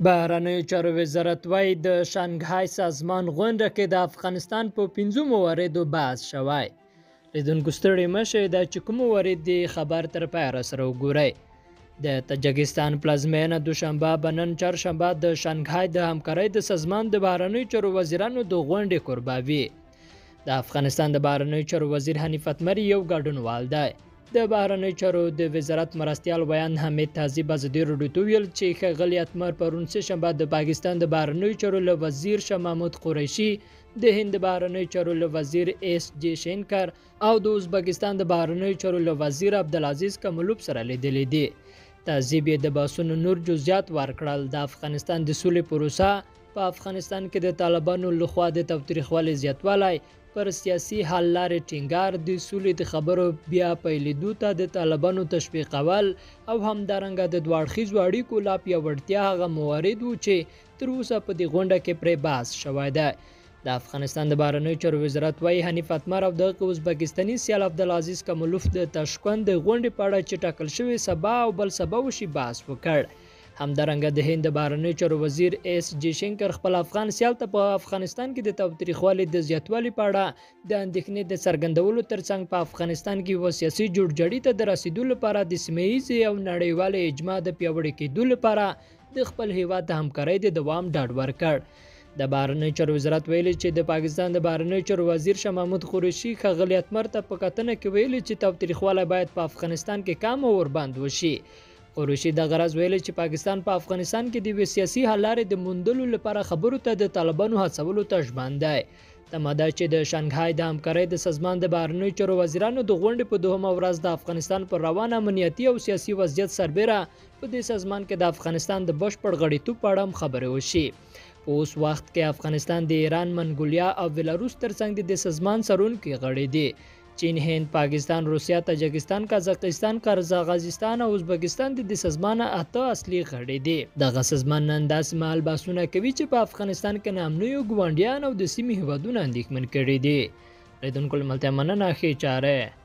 بهرنیو چارو وزارت وایي، د شانګهای سازمان غونډه کې د افغانستان په 5 مواردو بحث شوی. لیدونکو ستړي مه شئ، دا چې کوم موارد دي خبر تر پایه راسره وګورئ. د تاجکستان پلازمېنه دوشنبه به نن چهارشنبه د شانګهای د همکارۍ د سازمان د بهرنیو چارو وزیرانو د غونډې کوربه وي. د افغانستان د بهرنیو چارو وزیر حنیف اتمر یو ګډونوال دی. د بهرنیو چارو د وزارت مرستیال ویاند حمید تهذیب ازادي راډیو ته وویل چې ښاغلي اتمر پرون سه شنبه د پاکستان د بهرنیو چارو له وزیر شاه محمود قریشي، د هند د بهرنیو چارو له وزیر اس جي شینکر او د ازبکستان د بهرنیو چارو له وزیر عبدالعزیز کملوف سره لیدلي دي. تهذیب یې د بحثونو نور جزئیات ورکړل. د افغانستان د سولې پروسه، په افغانستان کې د طالبانو لخوا د تاوتریخوالي زیاتوالی، پر سیاسي حل لارې ټینګار، د سولې د خبرو بیا پیلېدو ته د طالبانو تشویقول او همدارنګه د دوه اړخیزو اړیکو لا پیاوړتیا هغه موارد وو چې تر اوسه په دې غونډه کې پرې بحث شوی دی. د افغانستان د بهرنیو چارو وزارت وایي، حنیف اتمر او د ازبکستاني سیال عبدالعزیز کملوف د تاشکند د غونډې په اړه چې ټاکل شوې سبا او بل سبا وشي بحث وکړ. همدارنګه د هند د بهرنیو چارو وزیر اس جي شنکر خپل افغان سیال ته په افغانستان کې د تاوتریخوالي د زیاتوالي په اړه د اندېښنې د څرګندولو ترڅنګ په افغانستان کې یوه سیاسي جوړجاړي ته د رسېدو لپاره د سیمه ییزې او نړیوالې اجماع د پیاوړي کېدو لپاره د خپل هیواد د همکارۍ د دوام ډاډ ورکړ. د بهرنیو چارو وزارت ویلي چې د پاکستان د بهرنیو چارو وزیر شاه محمود قریشي ښاغلي اتمر ته په کتنه کې ویلي چې تاوتریخوالی باید په افغانستان کې کم او اوربند وشي. قریشي دغه راز ویلي چې پاکستان په افغانستان کې د یوې سیاسي حل لارې د موندلو لپاره خبرو ته د طالبانو هڅولو ته ژمن دی. تمه ده چې د شانګهای د همکارۍ د سازمان د بهرنیو چارو وزیرانو د غونډې په دوهمه ورځ د افغانستان پر روان امنیتي او سیاسي وضعیت سربېره په دې سازمان کې د افغانستان د بشپړ غړیتوب په اړه هم خبرې وشي. په اوس وخت کې افغانستان د ایران، منګولیا او بیلاروس ترڅنګ د دې سازمان څارونکي غړي دي. چین، هند، پاکستان، روسیا، تاجکستان، قزاقستان، قرغیزستان او ازبکستان د دې سازمان 8 اصلي غړي دي. دغه سازمان نن داسې مهال بحثونه کوي چې په افغانستان کې ناامنیو ګاونډیان او د سیمې هیوادونه اندېښمن کړي دي. لیدونکو له ملتیا مننه، ښې چارې.